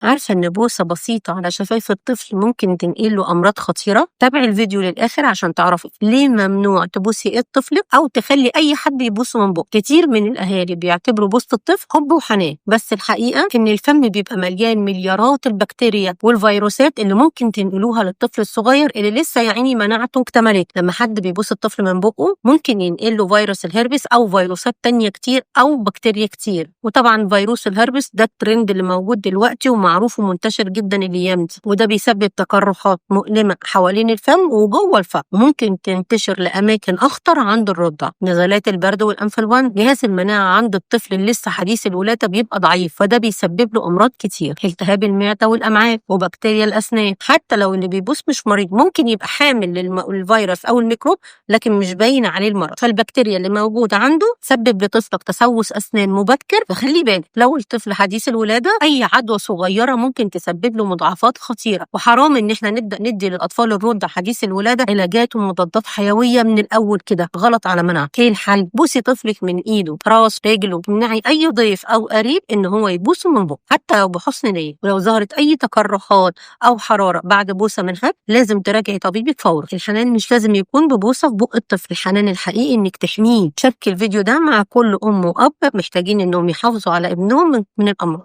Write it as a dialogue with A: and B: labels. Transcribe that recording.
A: عارفة إن بوسة بسيطة على شفايف الطفل ممكن تنقل له أمراض خطيرة؟ تابعي الفيديو للآخر عشان تعرفي ليه ممنوع تبوسي إيد طفلك أو تخلي أي حد يبوسه من بقه. كتير من الأهالي بيعتبروا بوسة الطفل حب وحنان، بس الحقيقة إن الفم بيبقى مليان مليارات البكتيريا والفيروسات اللي ممكن تنقلوها للطفل الصغير اللي لسه يا عيني مناعته اكتملت. لما حد بيبوس الطفل من بقه ممكن ينقل له فيروس الهربس أو فيروسات تانية كتير أو بكتيريا كتير. وطبعا فيروس الهربس ده الترند اللي موجود دلوقتي ومعروف ومنتشر جدا الايام دي، وده بيسبب تقرحات مؤلمة حوالين الفم وجوه الفم، وممكن تنتشر لاماكن اخطر عند الرضع. نزلات البرد والانفلونزا، جهاز المناعة عند الطفل اللي لسه حديث الولادة بيبقى ضعيف، فده بيسبب له امراض كتير، التهاب المعدة والامعاء وبكتيريا الاسنان. حتى لو اللي بيبوس مش مريض ممكن يبقى حامل للفيروس او الميكروب لكن مش باين عليه المرض، فالبكتيريا اللي موجودة عنده تسبب لطفلك تسوس اسنان مبكر. فخلي بالك لو الطفل حديث الولادة اي عدوى صغيرة ممكن تسبب له مضاعفات خطيرة، وحرام ان احنا نبدا ندي للاطفال الرضع حديث الولادة علاجات ومضادات حيوية من الاول كده، غلط على مناعته. ايه الحل؟ بوسي طفلك من ايده، راس، رجله، امنعي اي ضيف او قريب ان هو يبوسه من بقه حتى لو بحسن نيه. ولو ظهرت اي تقرحات او حرارة بعد بوسه من حد لازم تراجعي طبيبك فورا. الحنان مش لازم يكون ببوسه في بق الطفل، الحنان الحقيقي انك تحميه. شاركي الفيديو ده مع كل ام واب محتاجين انهم يحافظوا على ابنهم من الامراض.